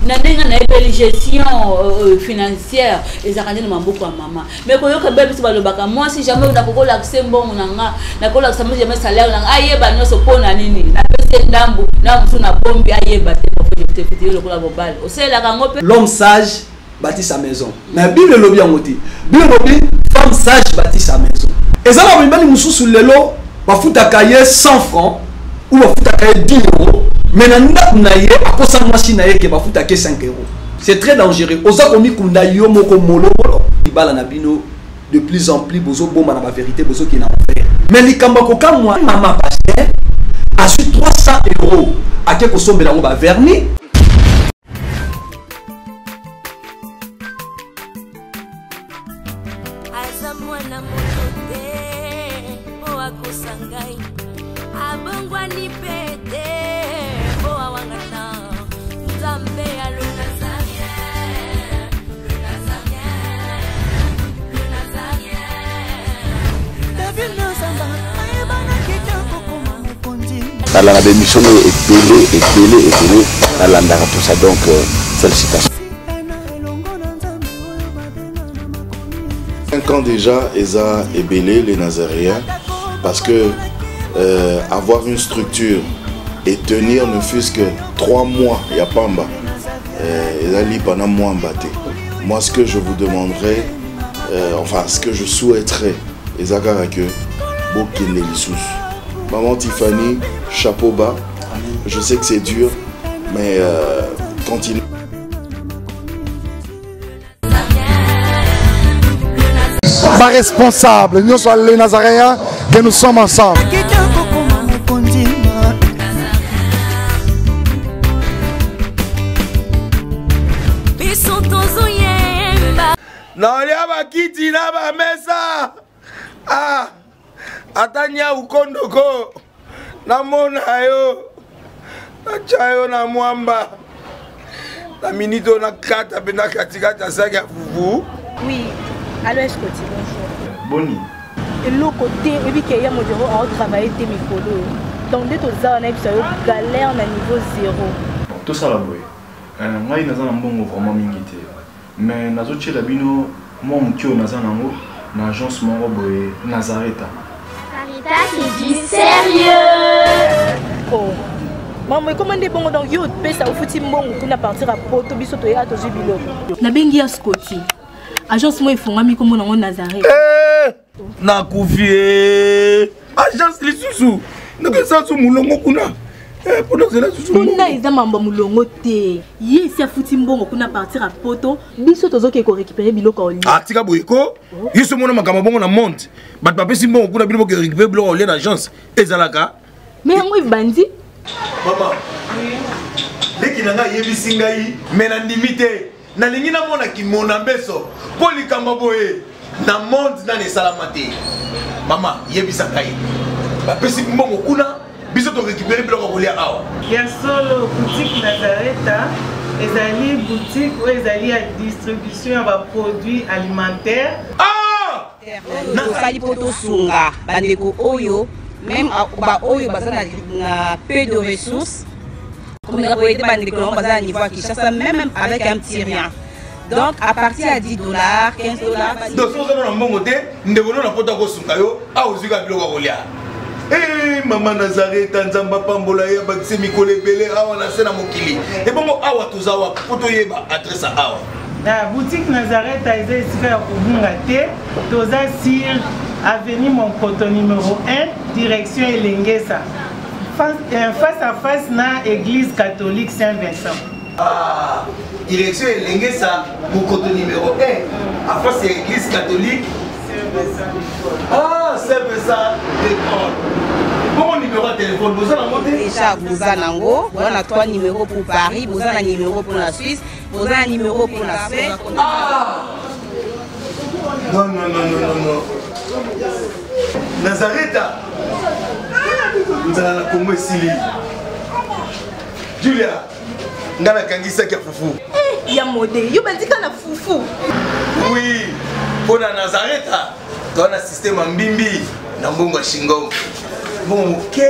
Na ndenge nayebeli gestion euh, euh, financière ezalaka nde na maboko ya mama. Mais koyoka be biso balobaka mwasi jamais nakokolakisa mbongo na nga, nakolakisa mwasi jamais salaire na nga, ayeba nyonso mpo na nini napesi ye ndambu na mosusu na bombi ayeba te. Prophète Jephte lokola mobali osalelaka yango mpe. L'homme sage bâtit sa maison. Mais Bible elobi yango te. Bible elobi femme sage bâtit sa maison. Eza na mibali mosusu lelo bafutaka ye 100 francs ou bafutaka ye 10 euros, mais na ndako na ye akosa mwasi na ye ke bafutaka ye 5 euros. C'est très dangereux. Oza komikunda yo moko molomolo. Libala na bino de plus en plus bozobomba na bavérité, bozokende na enfer. Mais likambo ya kokamwa, mama pasteur azwi 300 euros ake kosombela yango bavernis. Aza mwana moto te mpo akosa ngai, abongwani mpe te mpo awangana Nzambe ya le Nazarien, le Nazarien, le Nazarien. David Nozamba ayebanaki te kokoma mokonzi. Nalanda baémission oyo ebele ebele ebele, nalandaka tout ça, donc euh, félicitations. 5 ans déjà, eza ebele les Nazaréens, parce que euh, avoir une structure et tenir ne fût-ce que 3 mois, ya pamba, euh, ezali pendant mwamba te. Moi, ce que je vous demanderais, euh, enfin, ce que je souhaiterais, eza kaka que bokende lisusu. Maman Tiffany, chapeau bas. Je sais que c'est dur, mais euh, continue. Baresponsable nyonso ya les Nazaréens, que nous sommes ensemble. Biso tozoyemba. Naolia bakiti na bamesa, ah, ata nyau kondoko namona yo, natya yo na mwamba na minute oyo nakata mpenza katikati ya saki ya fufu. Oui, allo Escoti, bonjour. Boni? Eloko te, oyebi ke ya modero aotravaille te mikolo oyo. Donc nde toza wana, yebisa yo galère na niveau zéro. Bon, tosala boye. Euh, ngai naza na mbongo vraiment mingi te, mais nazotiela bino mwa moke oyo naza nango na agence moko boye Nazareta. Sarita, c'est du sérieux. Oh. Mama ekoma nde bongo, donc yo opesa ofuti mbongo kuna partir ya poto, biso toyaka tozwi biloko. Nabengi ya Scoti. Agence moko efungwami kombo nango Nazareth. Eh, nakufi eh. Agence lisusu ndenge su molongo kuna eh, mpona ozela susu. Kuna eza mambo ya molongo te, ye esi afuti mbongo kuna partir ya poto, biso tozoke korécupere biloko ya olia. Ah, tika boye ko, yo so omona makambo bongo na monde, bato bapesi mbongo kuna, bino boke récupere biloko ya olia na agence ezalaka. Mais yango ebandi. Mama leki na ngai ayebisi ngai, me nandimi te, nalingi namona kimona mbeso mpo likambo boye na monde nani esalama te. Mama yebisa ngai, bapesi mbongo kuna, biso torécupere biloko ya kolia awa. Ya solo, boutique Nazareta ezali boutique oyo ezali ya distribution ya baproduit alimentaire. Ah! Tosali mpo tosunga bandeko oyo, meme baoyo baza na peu de ressources, komeka koyede bandeko nango baza na niveau ya Kinshasa, même avec un petit rien, donc à partir ya 10 dollars, 15 dollars. Donc soki oza na mbongo te, ndeko no na poto akosunga yo awa, ozwi kaka biloko ya kolia. Eh, mama Nazareta, Nzambe apambola ye, abakisi mikolo ebele awa na se na mokili. Ebongo awa toza wapi mpo toyeba adresse ya awa? Na boutique Nazareta eza esika ya kobunga te. Toza sur avenue Monkoto numéro 1, direction Elengesa, face, euh, face à face na église catholique Saint-Vincent. Ah, direction Elengesa, Mokoto numéro 1, à face ya église catholique Saint-Vincent. Ah, Saint-Vincent de Paul. Bongo numéro ya téléphone boza nango te? Déjà boza nango, boza na 3 numéros pour Paris, boza na numéro pour la Suisse, boza na numéro pour la Suède. Ah! Non, non, non, non, non, non. Nazareta, nzala na Kongo esili. Julia, nga nakangisaki ya fufu. Eh, ya mode yo bandika na fufu. Oui, mpo na Nazareta toa na systeme ya mbimbi na mbongo ya shingom, mbongo moke,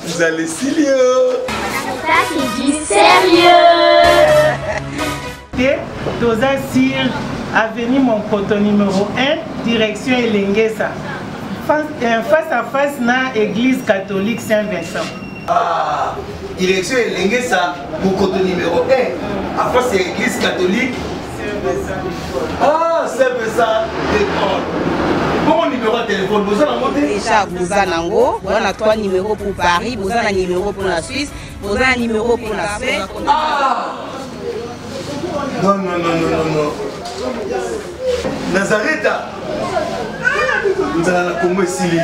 nzala esili yo. Ça, c'est du sérieux. Toza sur avenue Monkoto numéro 1, direction Elengesa. Face, euh, face à face na église catholique Saint-Vincent. Ah, direction Elengesa, Monkoto numéro 1, à face ya église catholique Saint-Vincent. Ah, Saint-Vincent d'école. Bongo numéro ya téléphone, boza nango te? Déjà boza nango, boza na 3 numéros pour Paris, boza na numéro pour la Suisse, boza na numéro pour la Spain. Ah! Non, non, non, non, non, non. Nazareta nzala na kongo esili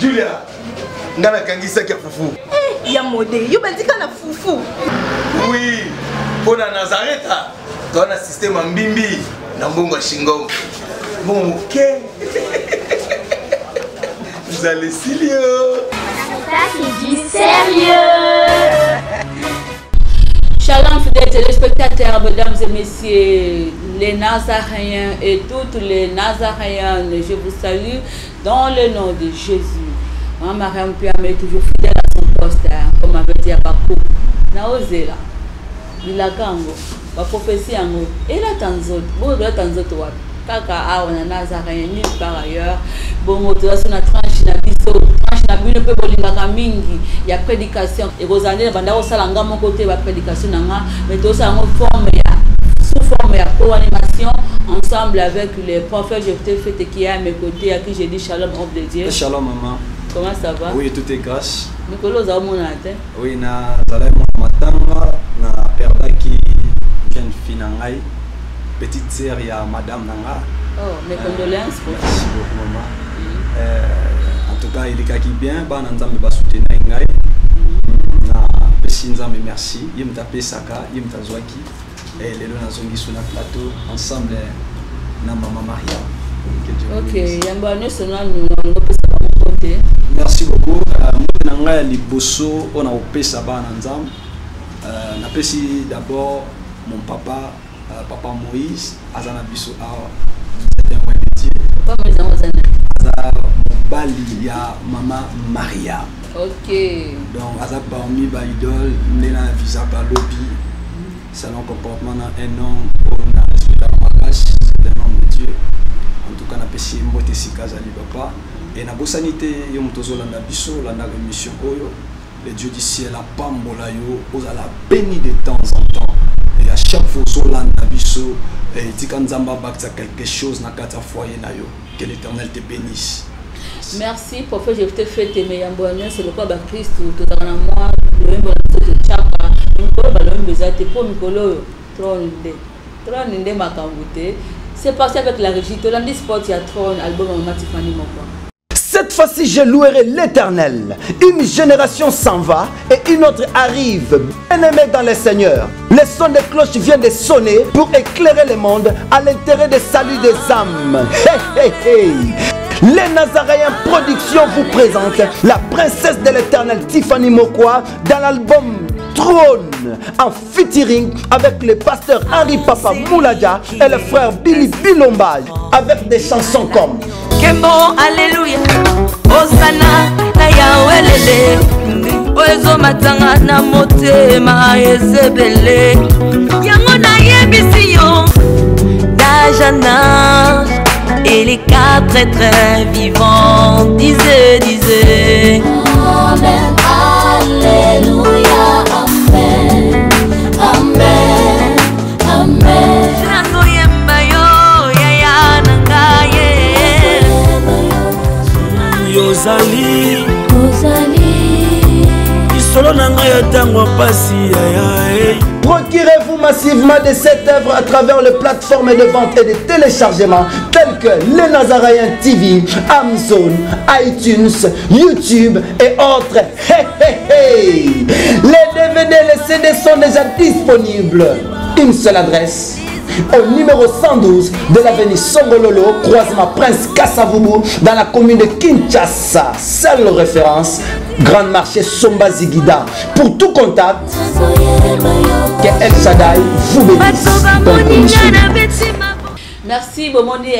julia ngai nakangisaki ya fufu eh, ya mode yo bandika na fufu oui mpo na nazareta toa na systeme ya mbimbi na mbongo ya shingom mbongo moke nzala esili yo. Ça, c'est du sérieux. Shalom fidèles téléspectateurs, mesdames et messieurs, les Nazaréens et toutes les Nazaréennes, je vous salue dans le nom de Jésus. Maman Mariam Piam est toujours fidèle à son poste, hein, comme avait dit Abakou. Naozela, bilaka yango, ba prophétie yango, elata nzoto, bongo elata nzoto wapi? Kaka awa na Nazaréen, nulle part ailleurs. Bongo toza so na tranche na biso, tranche na bino mpe bolingaka mingi ya prédication. Ekozala nde na banda kosala nga moko te ba prédication na nga, mais tozosala yango forme ya sous forme ya co-animation ensemble avec le prophète Jephthé Fete qui est à mes côtés, à qui je dis shalom, homme de Dieu. Shalom maman. Comment ça va? Oui, tout est grâce. Mikolo oza omonana te? Oui, nazalaki mwana matanga, na perdaki jeune fille na ngai, petite sœur ya madame na nga. Oh, mes condoléances. Merci beaucoup maman. En tout cas, elekaki bien, bana Nzambe basoutenaki ngai. Napesi Nzambe merci, ye moto apesaka, ye moto azwaki. Eh, lelo nazongi sur na plateau ensemble na mama Maria. Que Dieu vous Ok, bénisse. yambo ya nyonso nanu opesa bango mbote. Merci beaucoup. Mbote na ngai ya liboso oyo nakopesa bana Nzambe. Napesi d'abord mon papa, papa Moïse, aza na biso awa. C'est un roi de Dieu. Papa Moïse yango aza nani? Aza mobali ya mama Maria. Ok. Donc aza parmi ba idole nde na visaka lobi selon comportement na un homme oyo na respectaka makasi, c'est un homme de Dieu. En tout cas napesi ye mbote esika azali papa. Et nabosani te yo moto ozolanda biso, olandaka émission oyo, le Dieu du ciel apambola yo, ozala béni de temps en temps. Et à chaque fois ozolanda biso, et tika Nzambe abakisa quelque chose na kati ya foyer na yo. Que l'Éternel te bénisse. Merci prophète Jephthé Fete, mais yambo ya nyonso lokola bakristu tozalaka na mwa loyembo na biso totyaka mikolo baloyembo eza te mpo mikolo oyo trône nde trône nde makambo te. C'est parti avec la régie, tolandi sport ya trône, album ya mama Tiffany Mokwa. Cette fois-ci, je louerai l'Éternel. Une génération s'en va et une autre arrive, bien-aimée dans le Seigneur. Le son des cloches vient de sonner pour éclairer le monde à l'intérêt des saluts des âmes. Hey, hey, hey. Les Nazaréens Productions vous présentent la princesse de l'Éternel Tiffany Mokwa dans l'album Trône en featuring avec le pasteur Henri Papa Mouladia et le frère Billy Bilomba avec des chansons comme Kembo, Alléluia, Hosanna, na Yahweh oyo ezomatanga na motema ezebele yango nayebisi yo d'âge en âge et les quatre êtres vivants disaient, disaient Amen, Alléluia, Amen, Amen, Amen. Nazoyemba yo yaya na ngai ye. Yozali Ozali lisolo na ngai ya ntango ya pasi yaya. Procurez-vous massivement de cette œuvre à travers les plateformes de vente et de téléchargement telles que Les Nazaréens TV, Amazon, iTunes, YouTube et autres. Hey, hey, hey. Les DVD et les CD sont déjà disponibles. Une seule adresse, au numéro 112 de l'avenue Songololo, croisement Prince Kasavubu, dans la commune de Kinshasa. Seule référence, Grande Marché Somba Zigida. Pour tout contact, que El Shaddai vous bénisse. Bonne commission. Merci, bomoni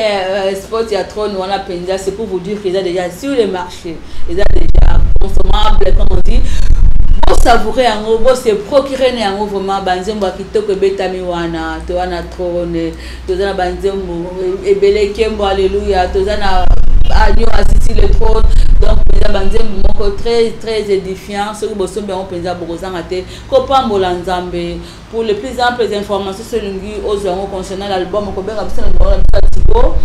sport ya trône wana penza, c'est pour vous dire qu'ils sont déjà sur le marché, ils sont déjà consommables comme on dit. Bosavoure yango, bose procure na yango. Vraiment, banzembo ya kitoko ebetami wana. Toza na trône, toza na banzembo ebele, kembo, alleluya, toza na Agneau assis sur le trône. Donc mpenza banzembo moko très très édifiant. Soki bosombi yango mpenza, bokozanga te kopambola Nzambe. Pour les plus amples informations, soki olingi ozwa yango concernant l'album, okobenga biso na numéro na biso ya Tigo.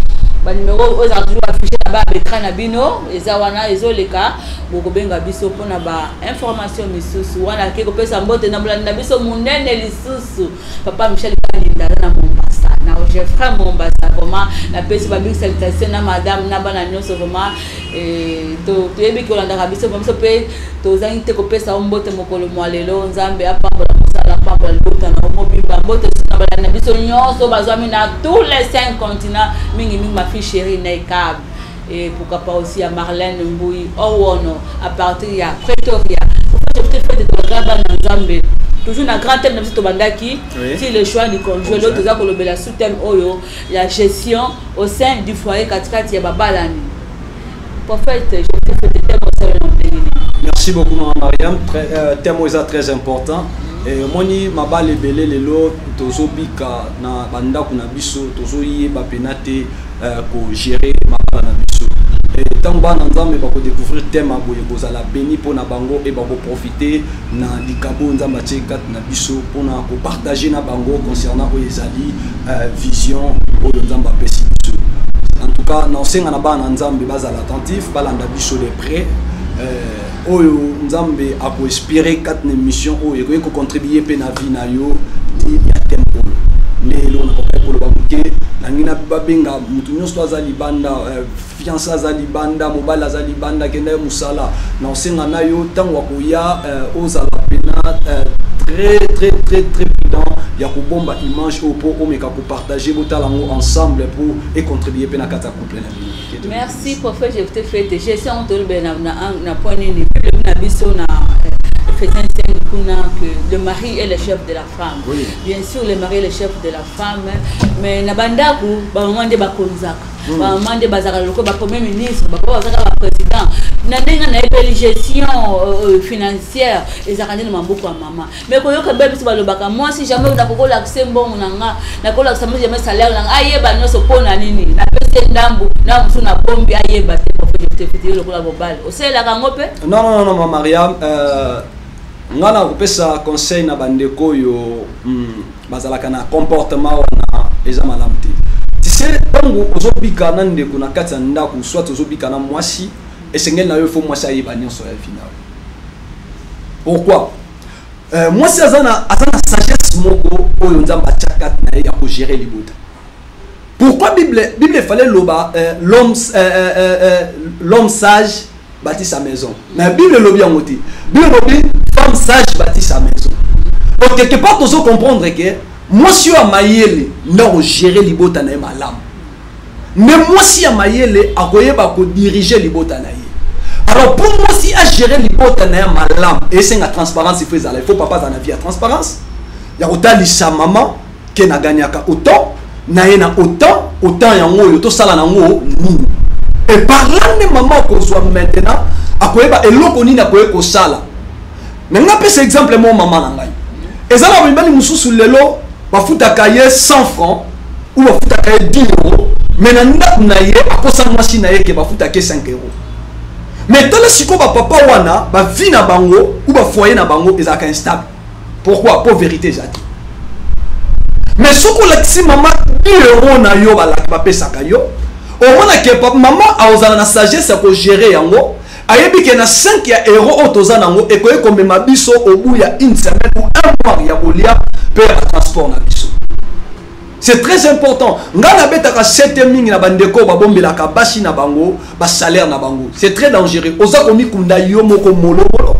Banimero oyo ezalaka toujours affiché na ba écran na bino, eza wana, ezoleka. Bokobenga biso mpona ba information misusu wana. Ake kopesa mbote na molandi na biso monene lisusu, papa Michel Kalinda, aza na Mombasa, na Jeffrey Mombasa. Vraiment, napesi ba big salutation na madame na bana nyonso. Vraiment, toyebi ke olandaka biso. Biso mpe tozangi te kopesa yo mbote mokolo mwa lelo. Nzambe apambola mosala, apambola libota na yo mobimba. Mbote na balandi na biso nyonso bazwami na tous les cinq continents, mingimingi ma fille chérie Naikab, et pourquoi pas aussi à Marlène Mboui Owono à partir ya Pretoria. Fête tolaka bana Nzambe toujours na grand thème na biso tobandaki ti le choix du conjoint. Lelo toza kolobela sous thème oyo la gestion au sein du foyer, katikati ya babalani. Prophète, je te fête, thème osala na ndenge nini? Merci beaucoup, Mama Mariam. Thème oyo eza très important. Omoni, mabala ebele lelo tozobika na bandako na biso, tozoyeba pena te kogérer mabala na biso. Ntango bana Nzambe bakodécouvrir thème ya boye, kozala béni mpona bango e bakoprofite na likabo Nzambe atie kati na biso mpona kopartage na bango concernant oyo ezali vision oyo Nzambe apesi biso. En tout cas, naosenga na bana na Nzambe bazala attentif, balanda biso de près. Oyo Nzambe akoinspire kati na émission oyo ekoki kocontribue mpe na vie na yo ti ya thème oyo. Nde eloko nakokaki koloba moke. Nangi na babenga motu nyonso aza libanda, fiancé aza libanda, mobali aza libanda, akenda ye mosala, na osenga na yo ntango akoya, ozala pena très très très très prudent ya kobomba image oyo mpo omeka kopartage, botala yango ensemble pour econtribue mpe na kati ya couple na bino. Merci, prophète. Je te fais gestion, tolobela na point nini? Bible na biso na Ephésiens 5 kuna que le mari est le chef de la femme. Bien sûr, le mari est le chef de la femme, mais na bandako bamama nde bakonzaka, bamama nde bazalaka lokola bapremier ministre, bapapa bazalaka baprésident. Na ndenge nayebeli, gestion financière ezalaka nde na maboko ya mama. Mais koyoka be biso balobaka mwasi jamais nakokolakisa mbongo na nga, nakolakisa mo jamais salaire na nga, ayeba nyonso. Mpo na nini? Napesi ye ndambu na mosusu na bombi, ayeba te. Prophète, yo lokola mobali, osalelaka yango mpe? Non, non, non, ma Mariam, nga na kopesa conseil na bandeko oyo bazalaka na comportement wana, eza malamu te. Tu sais, ntango ozobika na ndeko na kati ya ndako, soit ozobika na mwasi, esengeli na yo ifo mwasi ayeba nyonso ya vie na yo. Pourquoi? Mwasi aza na sagesse moko oyo Nzambe atia kati na ye ya kogérer libota. Pourquoi Bible fallait loba l'homme sage bâtit sa maison? Mais Bible elobi yango te. Bible elobi femme sage bâtit sa maison. Donc quelque part tozo comprendre que mwasi oyo ya mayele nde akogérer libota na ye malamu. Mais mwasi ya mayele akoyeba kodirige libota na ye. Alors, pour mwasi agérer libota na ye malamu, esenga transparence. Il faut ezala, il faut papa aza na vie ya transparence ya kotalisa mama ke naganyaka autant na ye na autant, autant yango oyo tosala nango nini. Et par là nde mama akozwa maintenant, akoyeba eloko nini akoki kosala. Me nga apesa exemple mo mama na ngai. Eza na mibali mosusu lelo bafutaka ye 100 francs ou bafutaka ye 10 euros, mais na ndako na ye akosa mwasi na ye ke bafutaka ye 5 euros. Mais tala sikoyo, bapapa wana, bavie na bango ou bafoyer na bango ezalaka instable. Pourquoi? Po vérité eza te. Mais soki olakisi mama 10 euro na yo balaki bapesaka yo, omonake mama akozala na sagesse ya kogérer yango. Ayebi ke na 5 ya euro oyo toza nango ekoki komema biso au bout ya une semaine ou un mois ya kolia mpe ya batransport na biso. C'est très important. Ngai nabetaka sete mingi na bandeko babombelaka basi na bango basalaire na bango. C'est très dangereux. Oza komikunda yo moko molomolo.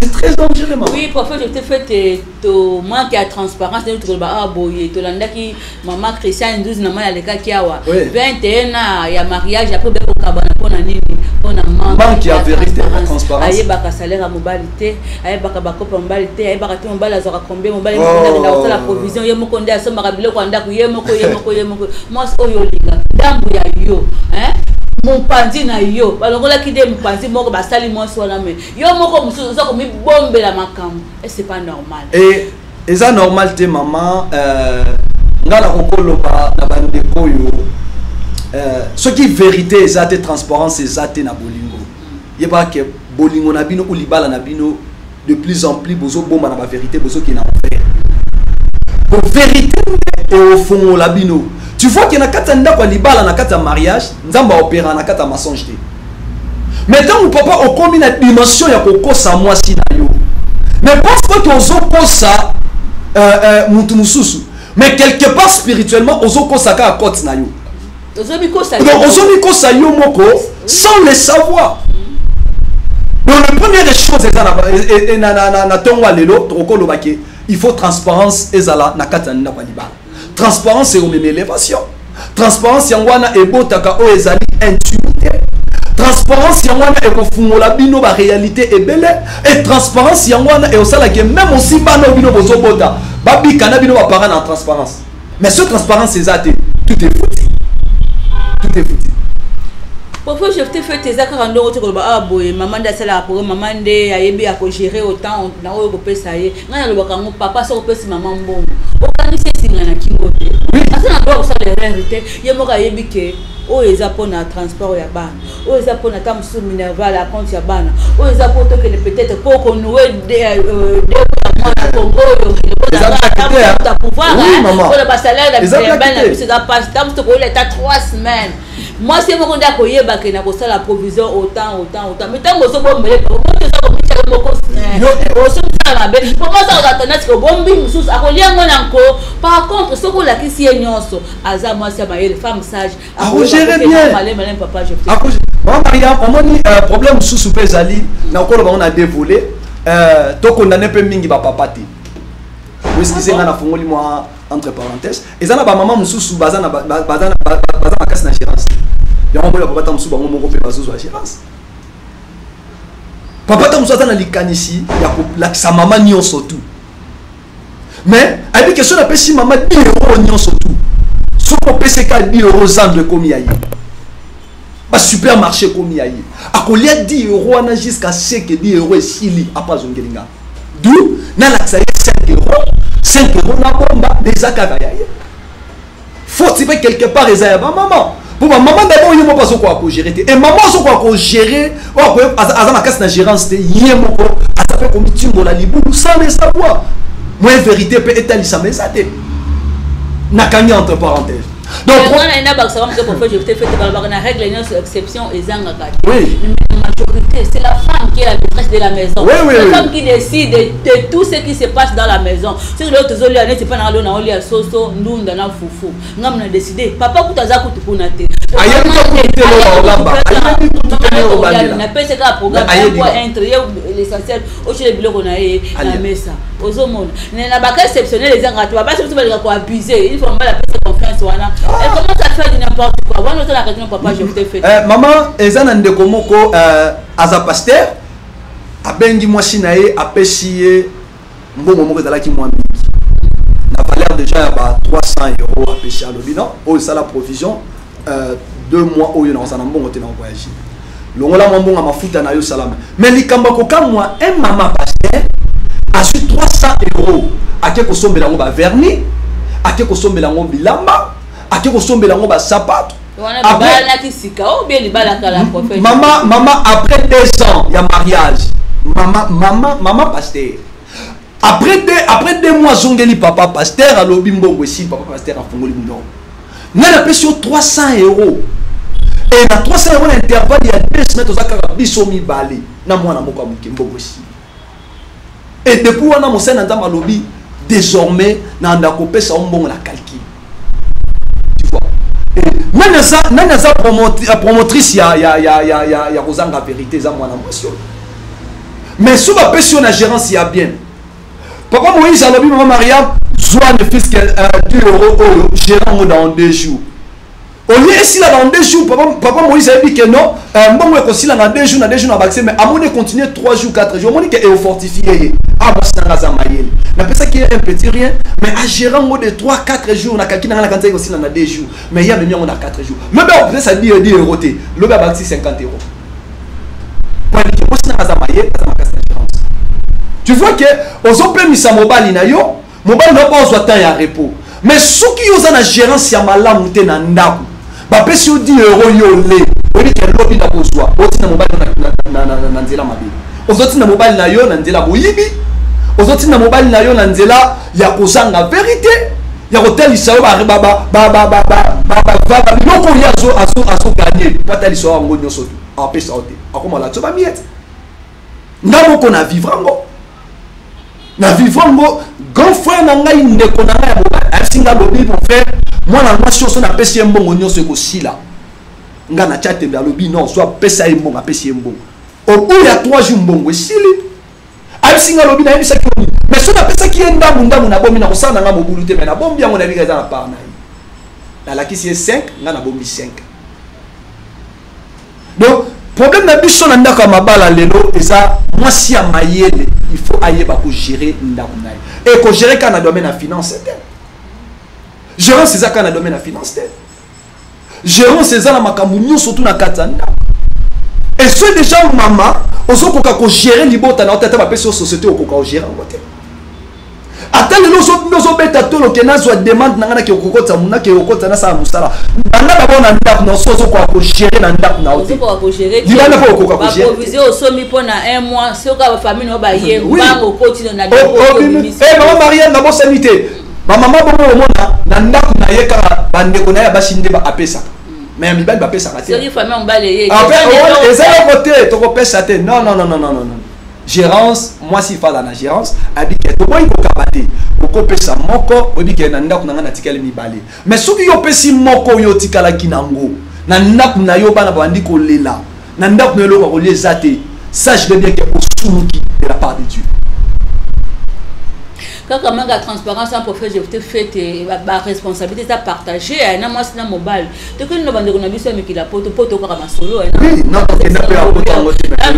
C'est très dangereux, maman. Oui, prophète, je te fais to manque ya transparence ndenge tokoloba awa boye. Tolandaki mama Christian Nduzi na mai alekaki awa, 21 ans ya mariage, après bekokabana. Mpona nini? Mpona manque ya vérité, ya transparence. Ayebaka salaire ya mobali te, ayebaka bakopa mobali te, ayebaka te mobali azwaka combien. Mobali akenda kosala provision ye moko, nde asombaka biloko ya ndako ye moko, ye moko, ye moko. Mwasi oyo olinga ndambu ya yo. Mopanzi na yo balongolaki nde mopanzi moko, basali mwasi wana, me yo moko mosusu oza komibombela makambo, et c'est pas normal. E eza normal te, mama. Nga nakokoloba na bandeko oyo, soki vérité eza te, transparence eza te na bolingo, yebaka ke bolingo na bino ou libala na bino, de plus en plus bozobomba na bavérité, bozokende na enfer. Po vérité nde eofongola bino. Tu vois ke na kati ya ndako ya libala, na kati ya mariage, Nzambe aopéra na kati ya mensonge te. Mais ntango papa okomi na dimension ya kokosa mwasi na yo, mais pense pas ke ozokosa mutu mosusu, mais quelque part spirituellement ozokosa kaka côté na yo. Ozomikosa. Donc ozomikosa yo moko sans le savoir. Donc la première des choses eza na ntongo ya lelo, tokokoloba ke il faut transparence ezala na kati ya ndako ya libala. Transparence ekomema élévation. Transparence yango wana ebotaka oyo ezali intimité. Transparence yango wana ekofungola bino baréalité ebele. Et transparence yango wana ekosalaka même aussi bana oyo bino bozobota babika na bino baparent na transparence. Mais ce transparence eza te, tout est foutu, tout est foutu. Parfois je te fais, eza kaka ndongo te koloba awa boye mama nde asalaka programme, mama nde ayebi akogérer autant na oyo kopesa ye. Ngai nalobaka yango, papa, soki opesi mama mbongo, okanisi esinga na kingo te, aza na droit kosala erreur te. Ye moko ayebi ke oyo eza mpona transport ya bana, oyo eza mpona ta mosusu minerval ya compte ya bana, oyo eza mpo tokende peut-être mpo konouer ya mwana Kongo oyo pouvoir mpona basalaire na bana biso eza pasi. Ta mosusu tokoyola ata 3 semaines, mwasi ye moko nde akoyebake na kosala provision autant, autant, autant. Mais ntango ozobombele, moto eza komitiaka moko, ozomisala mabe, po mwasi akozala tendance kobombi mosusu, akolia yango na nko. Par contre, soki olakisi ye nyonso, aza mwasi ya mayele, femme sage. Akogérer bien. Maleme papa je. Mama Mariam, omoni, problème mosusu mpe ezali na okoloba ngo na deux volets. Tokondane mpe mingi bapapa te. Excuse nga, nafungoli mwa entre parenthèse. Eza na bamama mosusu baza makasi na gérance. Yango moni bapapa ta mosusu bango moko mpe bazozwa gérance. Papa ta mosusu aza na likanisi ya kolakisa mama nyonso tu, mais ayebi question, napesi mama 10 euro nyonso tu, soki opeseka 10 euro, zando ekomi ya ye, basupermarché ekomi ya ye, akolia 10 euro wana jusqu'à ce que 10 euro esili, apa azongeli nga. Du nalakisa ye 5 euro, 5 euro na bomba, mais eza kaka ya ye. Faute mpe quelque part eza ya bamama, mpo bamama d'abord ye moko azokoka kogérer te. E mama azokoka kogérer, oyo aza makasi na gérance te, ye moko aza mpe komitimbola libulu sans le savoir. Moyen vérité mpe etalisama eza te. Nakangi entre parenthèse. Donc wana ina bakisaka moke, prophète, je te fais, balobaka na règle nyonso exception ezangaka te. Mais la majorité, c'est la femme qui est la maîtresse de la maison, la femme qui décide de tout ce qui se passe dans la maison. Soki lelo tozolia neti mpa nanga, lelo naolia soso, ndunda na fufu, ngambo na décide. Papa kutu aza kutu kuna te. Ayebi kutu te lo olamba, ayebi kutu te lo obandela. Napesi kaka programme. Ayebi. Po entre ye, l'essentiel otyele biloko na ye na Alia. mesa. Ozomona na baka exceptionnel ezangaka te. Babasi mosusu balingaka koabuse. Une fois mobali apesa confiance wana, elle commence à faire du n'importe quoi. Wana ozalaka tino, papa, je te fais. Mama, eza na ndeko moko, aza pasteur, abengi mwasi na ye, apesi ye mbongo moko ezalaki mwa mingi na valeur déjà ya ba 300 euro. Apesi, alobi non, oyo esala provision 2 mois oyo nakozala na mbongo te, na voyage, longola mwa mbongo ya mafuta na yo, salama. Mais likambo ya kokamwa, un mama pasteur azwi 300 euro, ake kosombela yango bavernis, ake kosombela yango bilamba, ake kosombela yango basapato. Wana libalanaki sika ou bien libala kala, prophète? Mama, mama, après 2 ans ya mariage, mama, mama, mama pasteur, après 2 mois, azongeli papa pasteur, alobi mbongo esili. Papa pasteur afungoli monoko: ngai napesi yo 300 euro, e na 300 euro na intervalle ya 2 semaines, toza kaka biso mibale na mwana moko ya moke, mbongo esili. Et depuis wana, mosali na Nzambe alobi: désormais nanda kopesa yo mbongo na calcul. Tu vois, nani aza promotrice ya kozanga vérité? Eza mwana mwasi oyo. Mais so bapesi yo na gérance ya bien, papa Moïse alobi: mama Mariam, zwa ne fût-ce que 2 euro oyo, gérant ngo dans 2 jours. Olie esila dans 2 jours. Papa Moïse ayebi ke non, mbongo ekosila na 2 jours, na 2 jours na bakise. Mais amoni continue 3 jours, 4 jours, omoni ke eofortifie ye. Ah, mwasi na nga aza mayele. Napesaki ye un petit rien, mais agérer yango de 3 4 jours. Nakaki na nga nakanzaki kosila na 2 jours, mais ye amemi yango na 4 jours. Lobi akopesa 10 € te, lobi abakisi 50 euros. Poinike mwasi na nga aza mayele, aza makasi na gérance. Tu vois que ozopemisa mobali na yo, mobali na yo mpo ozwa temps ya repos. Mais soki yo oza na gérance ya malamu te na ndako, bapesi yo 10 €, yo le oyebi ke lobi na kozwa, otinda mobali na nzela mabe, ozotinda mobali na yo na nzela boyibi, ozotinda mobali na yo na nzela ya kozanga vérité, ya kotalisa yo biloko oyo azogagner, po atalisa yo yango nyonso te, apesa yo te, akomala tso bamiete. Nga moko na vivre yango, na vivre yango. Grand frère na ngai, ndeko na ngai ya mobali, ayebisi nga, alobi: "Mon frère, mwana mwasi oyo so napesi ye mbongo nyonso ekosila." Nga na tia tembe, alobi: "Non, so apesa ye mbongo." Apesi ye mbongo, au bout ya 3 jours mbongo esili. Ayebisi nga, alobi: "Nayebisaki yo nini? Mais so napesaki ye ndambu ndambu, nabomi, na kosala na nga mobulu te, mais nabombi yango, nayebika eza na part na ye." Nalakisi ye 5, nga nabombi 5. Donc problème na biso na ndako ya mabala lelo eza mwasi ya mayele, il faut ayeba kogérer ndako na ye. E kogérer kaka na domaine ya finance te. Gérance eza kaka na domaine ya finance te. Gérance eza na makambo nyonso tu na kati ya ndako. Et so déjà mama ozokoka kogérer libota na yo te, ata bapesi yo société, okoka kogérer yango te. Ata lelo ozobeta tolo ke nazwa demande na ngai, nake kokota, nake kokota, nasala mosala, banda d'abord na ndako na so ozokoka kogérer na ndako na yo te. Ozokoka kogérer. Libanda mpo okoka kogérer. Baprovision osombi mpo na un mois, soki bafamille na yo baye, mbango okoti na Mama Maria, nabosani te, bamama bongo omona na ndako na ye kaka bandeko na ye ya basi nde apesaka, mais ya mibali bapesaka te. Soki famille mobali eye? Eza eloko te, tokopesa te. Non, non, non, non, non, non. Gérance, mwasi fala na gérance, abike toboyi kokaba te, okopesa moko, oyebi ke na ndako na ngai natikali mibale. Mais soki yo opesi moko oyo otikalaki nango na ndako na yo, bana babandi kolela na ndako na yo, eloko ya kolia eza te, sache bien ke osumuki de la part de Dieu. Kaka manque ya transparence en prophète, je te fait baresponsabilité eza partage na mwasi na mobali. Tokende na bandeko na biso ya mikili ya poto, po tokaka masolo.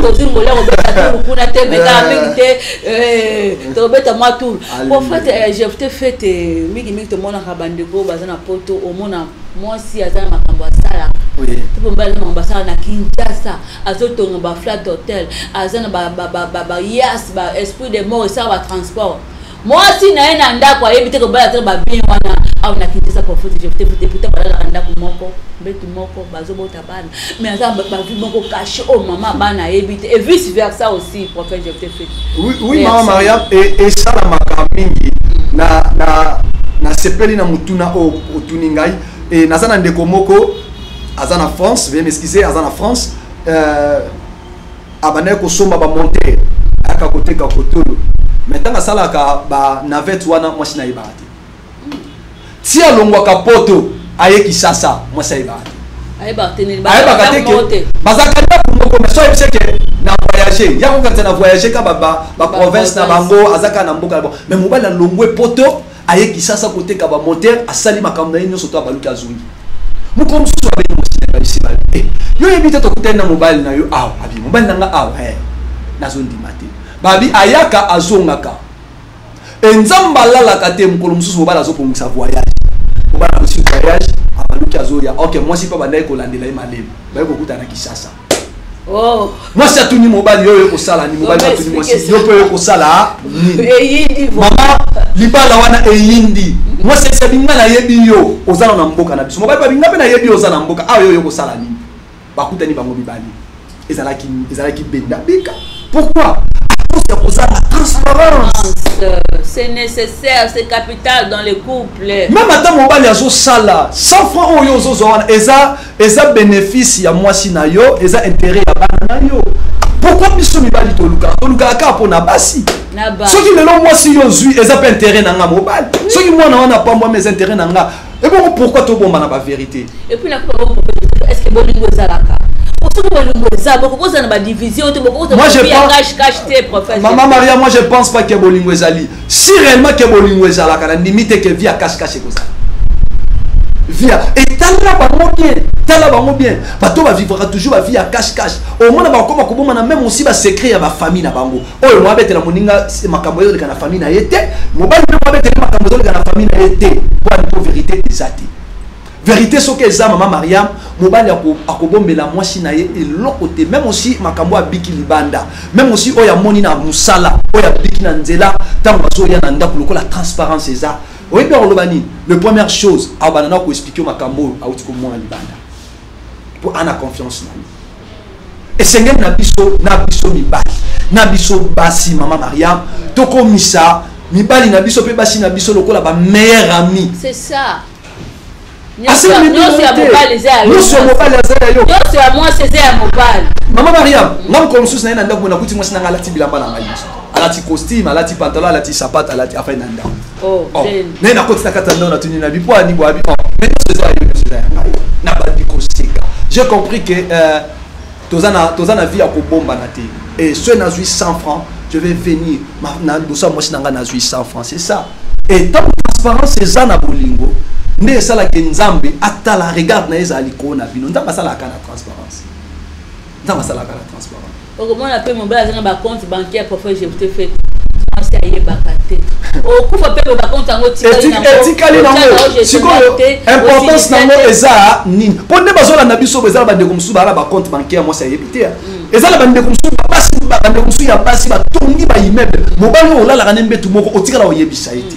Tozwi ngolia kobeta tour kuna te, mais kaka mingi te, tokobeta mwa tour. Prophète Jefte Fete, mingimingi tomonaka bandeko baza na poto, omona mwasi aza na makambo asalaka to mobali aza na makambo asala na Kinshasa, azotonga baflat hotel, aza na bayas, baesprit de mort esala batransport. Mwasi na ye na ndako ayebi te kobala te babien wana awa na Kinshasa. Prophète Jefte Fete, puta balalaka ndako moko, mbetu moko, bazobota bana, mais aza bavie moko caché oyo mama bana ayebi te, et vice versa aussi, prophète Jefte Fete. Oui, mama Mariam, esalamaka mingi. Na nasepeli na motuna oyo otuni ngai. E naza na ndeko moko aza na France, veuillez m'excuser, aza na France, abandaki kosomba bamontere, ayaka koteka kotolo. Mais ntango asalaka banavette wana, mwasi nayebaka te. Ti alongwaka poto, aye Kisasa, mwasi ayebaka te. Ayebaka te ke bazalaka ndako moko. Mais so ayebisi ke na voyage, ya kokatisa na voyage ka baprovince na bango, aza kaka na mboka na bango. Mais mobali alongwe poto, aye Kisasa koteka bamoteur, asali makambo na ye nyonso to abaluki, azongi. Mokolo mosusu abengi mwasi na ye, bayebisi babi: "Yo oyebi te, tokutani na mobali na yo awa." Abi: "Mobali na nga awa?" Nazondima te. Babi ayaka, azongaka e, Nzambe alalaka te. Mokolo mosusu mobali azobongisa voyage, mobali akosi voyage, abaluki, azoya. Ok, mwasi mpe bandaki kolandela ye malema, baye kokutana na Kisasa. Mwasi atuni mobali: "Oyo kosala nini?" Mobali atuni mwasi: "Yo mpe oyo kosala nini?" Mama, libala wana eyindi. Mwasi esabi: "Nga nayebi yo oza na mboka na biso." Mobali babi: "Nga mpe nayebi yo oza na mboka awa, yo oyo kosala nini?" Bakutani bango mibale, ezalaki benda bika. Pourquoi? À cause ya kozanga transparence. C'est nécessaire, c'est capital dans les couples. Même ata mobali azosala 100 francs oyo ozozwa wana, eza bénéfice ya mwasi na yo, eza intérêt ya bana na yo. Pourquoi biso mibali tolukaka kaka mpona basi? Soki lelo mwasi yo ozwi, eza mpe intérêt na nga mobali. Soki mwana wana apambwami, eza intérêt na nga. Ebongo pourquoi tobomba na bavérité? Et puis est ce que bolingo ezalaka? Soki bolingo eza, bokokozala na badivision te, bokokozala cache cache te, prophète. Mama Maria, moi je pense pas ke bolingo ezali. Si réellement ke bolingo ezalaka, na ndimi te ke vie ya cache cache ekozala. Via etala bango bien. Tala bango bien, bato bavivraka toujours bavie ya cache cache. Omona bakoma kobomana, même aussi basecret ya bafamille na bango. Oyo moabetela moninga makambo ezoleka na famille na ye te, mobali mpe moabetela makambo ezoleka na famille na ye te. Po ani? Po vérité eza te. Vérité soki eza, mama Mariam, mobali akobombela mwasi na ye eloko te, même aussi makambo abiki libanda, même aussi oyo amoni na mosala, oyo abiki na nzela. Ntango azoya na ndako, lokola transparence eza, oyebi akoloba nini? Le première chose, abanda na koexpliquer makambo oyo auti komona libanda, mpo ana confiance na ye. Esengeli na biso, na biso mibali, na biso basi, mama Mariam, tokomisa mibali na biso mpe basi na biso lokola bameilleur ami. C'est ça. Asengi nyonso ya mobali eza ya yo. Nyonso ya mobali aza ya yo. Nyonso ya mwasi eza ya mobali. Mama Mariam, nga mokolo mosusu na ye na ndako, nakuti mwasi na nga alati bilamba na ngai nyonso, alati costume, alati pantalon, alati sapato, alati afai na ndako. Oh, Oh, then. naye nakoti na kati ya ndako, natuni na bipo ani bo abi: "Oh, mais nyonso eza ya yo, nyonso eza ya ngai." Nabandi koseka. J'ai compris que toza na vie ya kobombana te. Et soki nazwi 100 francs, je vais venir na liboso ya mwasi na ngai, nazwi 100 francs. C'est ça. Et ntango transparence eza na bolingo, nde esalaka Nzambe atala, regarde na ye ezala likolo na bino. Nzambe asalaka na transparence, Nzambe asalaka na transparence. Okomona mpe mobali aza na bacompte bancaire, parfois je te fait, mwasi ayebaka te. Okufa mpe boye, bacompte yango etikali nango. Sikoyo importance nango eza nini? Mpo nde bazolanda biso bo, eza na bandeko mosusu baa na bacompte bancaire, mwasi ayebi te. Eza na bandeko mosusu basi, bandeko mosusu ya basi batongi baimmeuble, mobali oyo olalaka ne mbetu moko, otikala oyebisa ye te.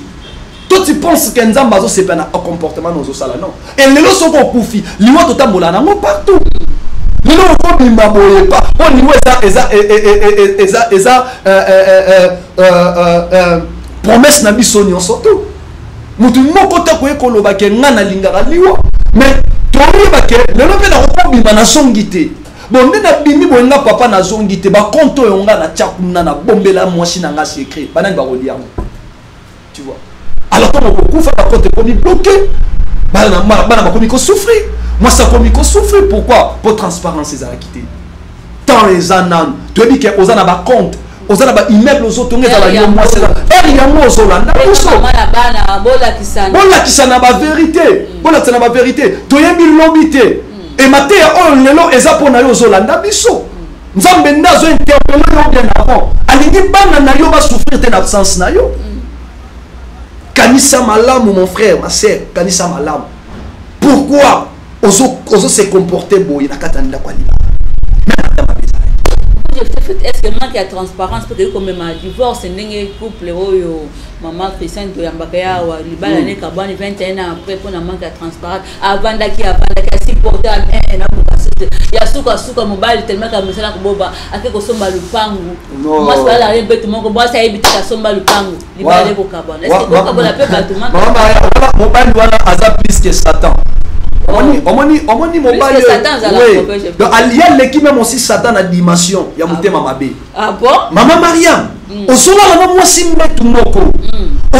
To tu penses ke Nzambe azosepela na comportement na ozosala? Non. E lelo soki okufi, liwa totambola nango partout. Lelo okobima boye pa mpo liwa eza promesse na biso nyonso. Tu motu moko te akoki koloba ke nga nalingaka liwa, mais toyeba ke lelo mpe nakokobima, nazongi te. Bon, nde nabimi boye, nga papa nazongi te, bacompte oyo nga natya kuna, nabombela mwasi na nga secret, banani bakolia yango? Tu vois? Alors ntango kokufa, bacompte ekomi bloqué, bana bana bakomi kosouffrir, mwasi akomi kosouffrir. Pourquoi? Po transparence ezalaki te. Temps eza nanu, toyebi ke oza na bacompte, oza na baimmeuble ozotonga, ezala yo mwasi, ere yango ozolanda biso. Mama na bana, bolakisana. Bolakisa na bavérité, bolakisa na bavérité. Toyebi lobi te. E mateya oyo lelo eza mpo na yo ozolanda biso. Nzambe nde azointerpeller yo bien avant. Alingi bana na yo basouffrir te na absence na yo. Kanisa malamu, mon frère, ma sœur, kanisa malamu. Pourquoi ozo se comporter boye na kati ya ndako ya libala, même ata mabe ezalaki? Est ce que manque ya transparence mpe toyei komema divorce, ndenge couple oyo mama Christiane toyambaka ye awa, libala ne kabwani 21 ans après mpona manque ya transparence? Avandaki, avandaki, asupporte nabuka ya sukasuka, mobali tellement ka mosala koboba, ake kosomba lupangu. Non. Mwasi balala ye mbeto moko, mwasi ayebi te kasomba lupangu, libala ekokabwana. Est ce que kokabola mpe bato manque? Mama Maria, wana mobali wana aza plus que Satan. Omoni, omoni, omoni mobali que Satan azala Oui. mauvais, je Donc alia aleki même aussi Satan na dimension ya motema mabe. Ah bon? Mama Mariam, ozolala na mwasi mbetu moko,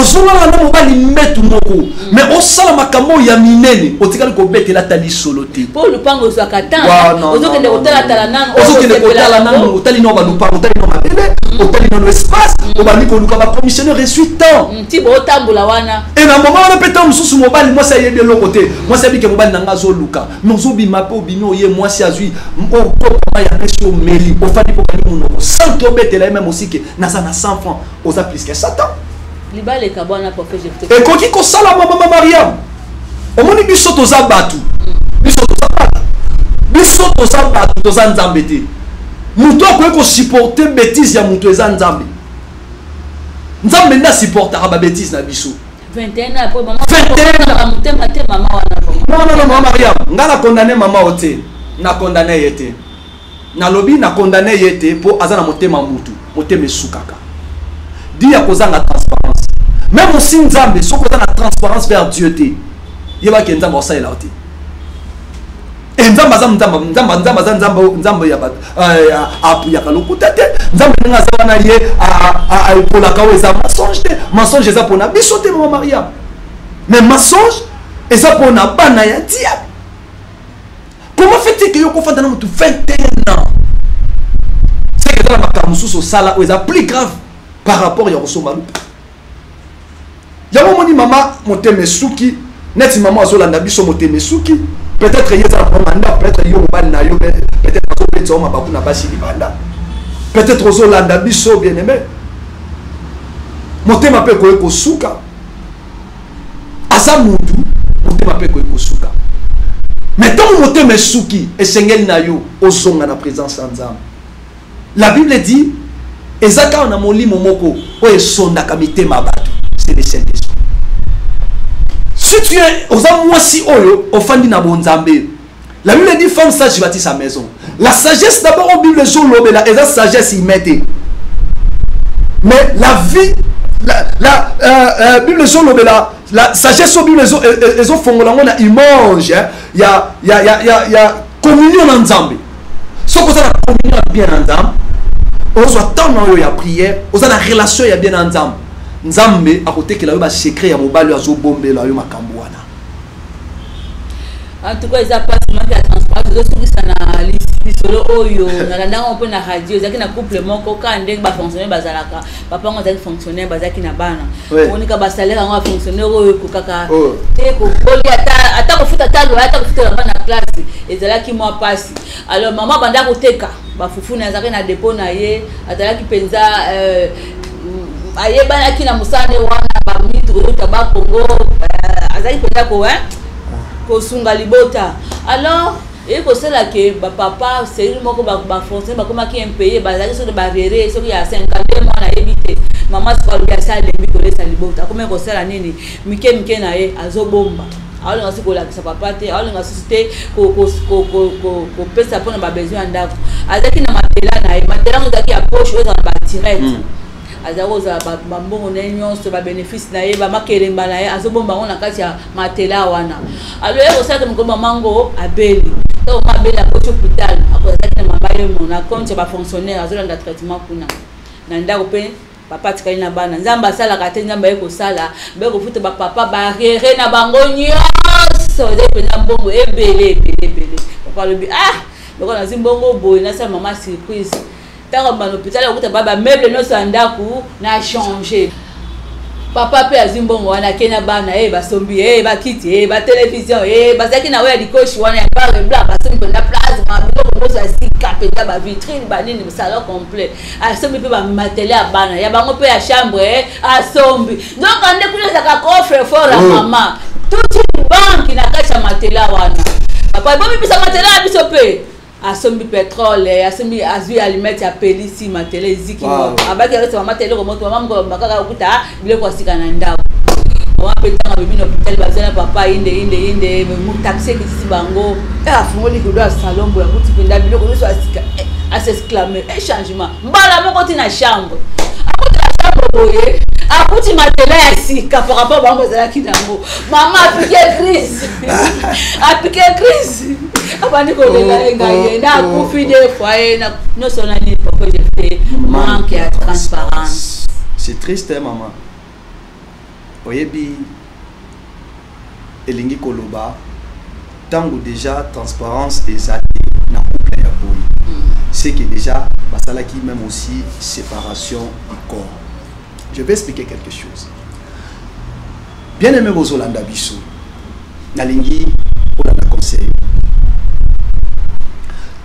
ozolala na mobali mbetu moko, mais osala makambo oyo ya minene, otikali kobetela ata lisolo te. Mpo lupango ozwaka temps. Wa, non, ozokende non, non, kotalatala nanu. Ozokende kotala nanu, otali nano balupango, otali nano mabele, otali nano espace, obandi koluka bacommissionnaire, esui temps. Ti bootambola wana. E na moma wana mpe, ntango mosusu mobali, mwasi ayebi eloko te. Mwasi ayebi ke mobali na nga azoluka, mais ozobima mpe obimi, oye, mwasi azwi okokoma ya pesi, omeli, ofandi mpo bani monoko sans ke obetela ye même aussi ke naza na 100 francs. Oza plus que Satan. Libala ekabwana, prophète. Ekoki kosalama, mama Mariam. Omoni, biso toza bato, biso toza bato, biso toza bato, toza Nzambe te. Moto akoki kosupporter bétise ya moto eza Nzambe. Nzambe nde asupportaka babétise na biso. 21 ans après, mama. 21 ans, motema te, mama wana vraiment. Non, non, non, mama Mariam, nga na condamné mama o te, na condamné ye te. Nalobi na condamné ye te mpo aza na motema mutu, motema esukaka di ya kozanga transparence. Même aussi Nzambe, soki oza na transparence vers Dieu te, yebaki Nzambe akosalela yo te. E Nzambe aza Nzambe, Nzambe, Nzambe aza Nzambe, Nzambe ya bato apuyaka lokuta te. Nzambe ndenge aza wana, ye epolaka oyo eza mensonge te. Mensonge eza mpona biso te, mama Mariam, mais mensonge eza mpona bana ya diable. Comment fait-il que yo kofanda na motu 21 ans? C'est que eza na makambo mosusu osala oyo eza plus grave par rapport ya kosomba lupa yango. Omoni, mama, motema esuki neti mama azolanda biso, motema esuki. Peut-être ye eza na problème ya ndako, peut-être yo mobali na yo, peut-être azobetisa yo mabaku na basi libanda, peut-être ozolanda biso, bien aimé, motema mpe ekoki kosuka. Aza mutu, motema mpe ekoki kosuka. Mais ntango motema esuki, esengeli na yo ozonga na présence ya Nzambe. La Bible dit, eza kaka na molimo moko oyo esondaka mitema ya bato, c'est le Saint-Esprit. Si tu es, oza mwasi oyo ofandi na bonzambe, la Bible dit: femme sage bâtit sa maison. La sagesse d'abord oyo Bible ezolobela eza sagesse humaine te, mais la vie la Bible ezolobela la sagesse oyo Bible ezofongola yango na image ya communion na Nzambe. Soki oza na communion ya bien na Nzambe, ozwa temps na oyo ya prière, oza na relation ya bien na Nzambe, Nzambe akotekela yo basecret ya mobali oyo azobombela yo makambo wana. En tout cas, eza mpasi, manque ya transparence. Ezosukisa na lisolo oyo nalandaka mpe na radio. Ezalaki na couple moko kaka ndenge bafonctionnaire bazalaka. Papa yango azalaki fonctionnaire, bazalaki na bana. Omonika basalaire yango ya fonctionnaire oyo ekokaka te kolia, ata kofuta ata loyer, ata kofutela bana classe, ezalaki mwa mpasi. Alors mama banda koteka bafufu na, azalaki na dépôt na ye, azalaki mpenza ayebanaki na mosala nde wana, bamitu koyota bakongo, azalaki mpenza ko kosunga libota. Alors eye kosala ke bapapa cellule moko, bafonctionnaire bakomaki impayé, bazalaki soki barere soki ya 52 mois, nayebi te. Mama siko alobi asi alembi kolesa libota. Akomi kosala nini? Mike mike na ye azobomba, aolinga soki kolakisa papa te, aolinga susu te kopesa mpona babesoin ya ndako. Azalaki na matelas na ye, matelas yango ezalaki ya poche oyo ezala na batirette. Azalaki kozala bambongo na ye nyonso, babénéfice na ye, bamakelemba na ye, azobomba yango na kati ya matelas wana. Alors ye kosalaka mokolo mamango abeli. Ntango mama abeli, akoti hôpital, azalaki na mama ye mo na compte ya bafonctionnaire, azolanda traitement kuna na ndako. Mpe papa atikali na bana. Nzambe asalaka te, Nzambe aye kosala, baye kofuta bapapa barere na bango nyonso. Ezali mpenza mbongo ebele ebele ebele. Papa alobi: ah, lokola nazwi mbongo boye, nasala mama surprise. Ntango bana hôpital, akuta ba bameuble nyonso ya ndako na change. Papa mpe azwi mbongo wana, ake na bana ye, basombi ye bakiti ye, batelevizio ye, bazalaki na oyo ya likoshi wana ya noir et blanc, basombi mpenza plasma, biloko nyonso ya sika mpenza, bavitrine, banini, salon complet. Asombi mpe bamatelas ya bana ya bango mpe ya chambre asombi. Nzoka nde kuna ezalaka coffre fort ya mama, toute une banque na kati ya matelas wana. Papa bomibisa matelas ya biso mpe asombi pétrole, asombi, azwi allumette, apelisi matelas, eziki moto. Abaki akesa mama te eloko moto. Mama moko kaka okuta biloko ya sika na ndako. Mama mpe ntango abimi na hôpital, baza na papa inde inde inde, taxi ekitisi bango, afungoli rideau ya salon boye, akuti mpenza biloko nyonso ya sika. As'exclame e changement mbala moko ti na chambre. Akuti na chambre boye, akuti matelas ya sika par rapport bango ezalaki nango. Mama apike crise, apike crise, abandi kolela ye: ngai ye nakufi de fois ye nyonso na nini. Papa, je fais manque ya transparence. C'est triste, hein, maman. Oyebi elingi koloba, ntango déjà transparence eza te na couple ya boye, c'est que déjà basalaki même aussi séparation du corps. Je vais expliquer quelque chose. Bien aimé bozolanda biso, nalingi olanda conseil.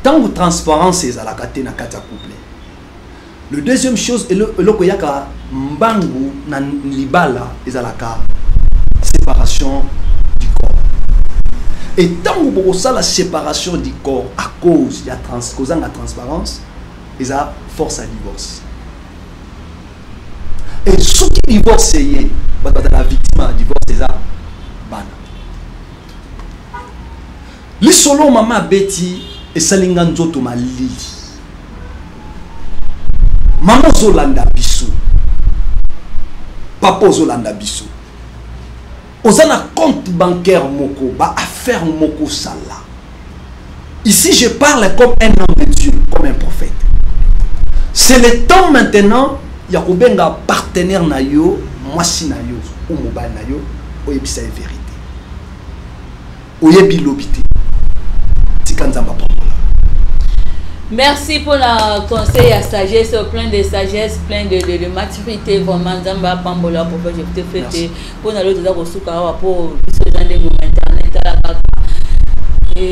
Ntango transparence ezalaka te na kati ya couple, le deuxième chose, eloko eyaka mbangu na libala ezalaka séparation du corps. Et ntango bokosala séparation du corps à cause ya kozanga transparence, eza force à divorce. Et soki divorce eye, bato bazala victime ya divorce eza bana. Lisolo mama abeti esalinga nzoto malili. Mama ozolanda biso, papa ozolanda biso, oza na compte bancaire moko, baaffaire moko osala. Ici, je parle comme un homme de Dieu, comme un prophète. C'est le temps maintenant ya kobenga partenaire na yo, mwasi na yo ou mobali na yo, oyebisa ye vérité. Oyebi lobi te, tika Nzambe apambola. Merci pour la conseil à sagesse, plein de sagesse, plein de maturité. Vraiment, Nzambe apambola, papa, je te fête. Pour na l'autre, kosuka awa po biso eza ndenge internet, tala kaka.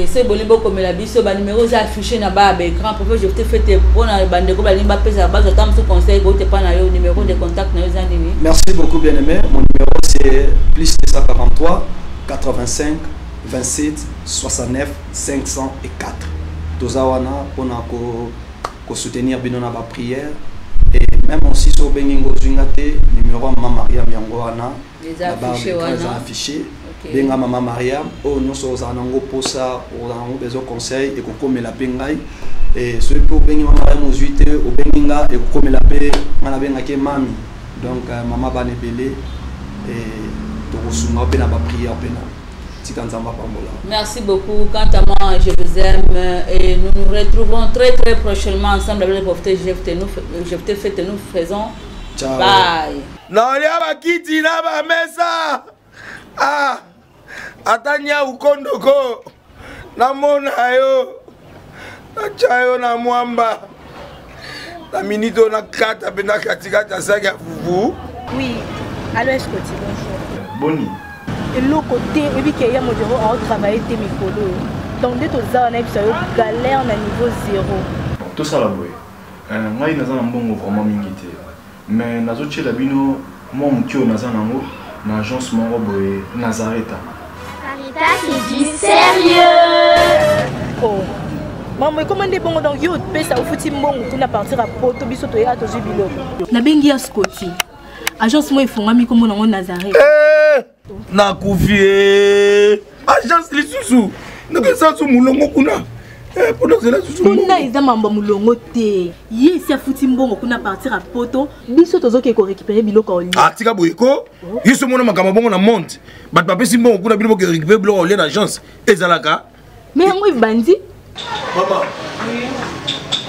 Soki bolingi bokomela biso, banumero eza affiché na ba baécran. Prophète Jefte Fete, mpona bandeko balingi bapesa, bazwa ata mosu conseil kote epa na yo, numéro de contact na yo eza nini? Merci beaucoup, bien aimé. Mon numéro, c'est plus 243 85 27 69 504. Toza wana mpona kosoutenir bino na baprière et même aussi so obengi ngo, ozwi nga te, numéro ya mama Mariam yango wana. Eza Na barre affiché d'écran, wana. Eza affiché. Ok. Benga mama Mariam, oyo nyonso ozala nango mposa, ozala nango besoin conseil, ekokomela mpe ngai. E soki mpe obengi mama Mariam, ozwi te, obengi nga, ekokomela mpe ngai. Nabengaki mami, donc mama bana ebele, e tokosunga mpe na baprière mpe na tika Nzambe apambola. Merci beaucoup. Quant à moi, je vous aime et nous nous retrouvons très très prochainement ensemble avec le prophète Jefte. Nous, Jefte Fete, nous faisons. Ciao. Bye. Nalia bakiti na bamesa, ah, ata nyau kondoko namona yo, natya yo na mwamba na miniti oyo, nakata mpe na katikati ya saki ya fufu. Oui, allo Escoti, bonjour. Boni? Eloko te, oyebi ke ya modero aotravaille te mikolo oyo, donc nde toza wana, yebisa yo, galère na niveau zéro. Bon, tosala boye. Ngai naza na mbongo vraiment mingi te, mais nazotiela bino mwa moke oyo naza nango na agence moko boye, Nazareta. Ça, c'est du sérieux. Oh, mambo ekoma nde bongo, donc yo opesa, ofuti mbongo kuna partir ya poto, biso toya tozwi biloko. Nabengi ya Scoti, agence moko efungwami, nkombo nango Nazareth. Nakufi e, agence lisusu, nakesa su molongo kuna. Eh, mpona ozela susu. Kuna eza mambo ya molongo te, ye esi afuti mbongo kuna partir ya poto, biso tozoke korécupérer biloko ya olia. Ah, tika boye ko, yo so mona makambo bongo na monde, bato bapesi mbongo kuna, bino boke récupérer biloko olia na agence, ezalaka? Mais yango ebandi. Mama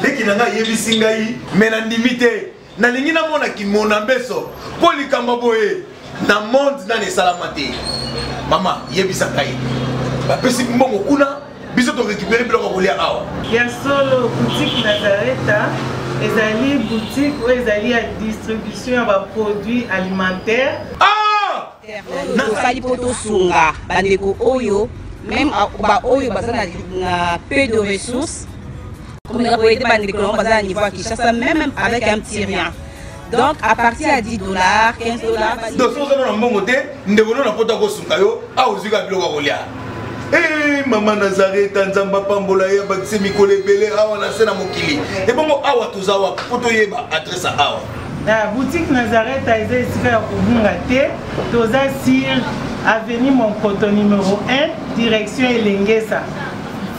leki na ngai ayebisi ngai, me nandimi te, nalingi namona kimona mbeso mpo likambo boye na monde nani esalama te. Mama, yebisa ngai, bapesi mbongo kuna, biso torécupérer biloko ya kolia awa? Ya solo, boutique Nazareta ezali boutique oyo ezali ya distribution ya baproduit alimentaire. Tosali mpo tosunga bandeko oyo, même baoyo baza na peu de ressources, komeka koaider bandeko nango baza na niveau ya Kinshasa, même avec un petit rien, donc à partir ya 10 dollars, 15 dollars. Donc soki oza na mbongo te, ndeko no na poto akosunga yo awa, ozwi kaka biloko ya kolia. Eh, mama Nazareta, Nzambe apambola ye, abakisi mikolo ebele awa na se na mokili. Ebongo awa toza wapi, mpo toyeba adresse ya awa? Na boutique Nazareth eza esika ya kobunga te, toza sur avenue Monkoto numéro 1, direction Elengesa,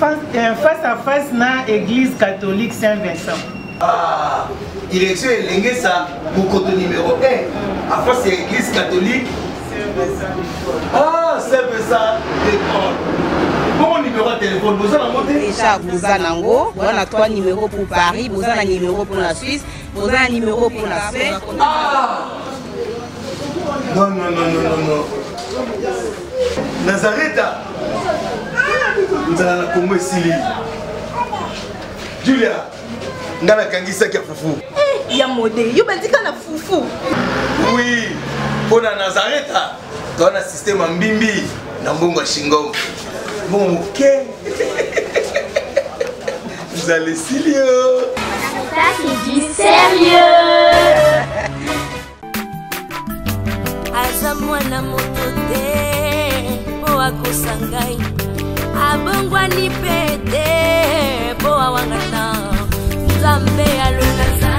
face à face na église catholique Saint-Vincent. Ah, direction Elengesa, Mokoto numéro 1, à face ya église catholique. Ah, Saint-Vincent de Paul. Bongo numéro ya téléphone boza nango te? Déjà boza nango, boza na trois numéros pour Paris, boza na numéro pour la Suisse, boza na numéro pour la Spain. Ah non, non, non, non, non, non, Nazareta, nzala na Kongo esili. Julia, nga nakangisaki ya fufu. Ya mode, yo bandika na fufu. Oui, mpo na Nazareta toza na système ya mbimbi na mbongo ya shingom, mbongo moke, nzala esili yo. Ça, c'est du sérieux. Aza mwana moto te mpo akosa ngai, abongwani mpe te mpo awangana Nzambe alonga.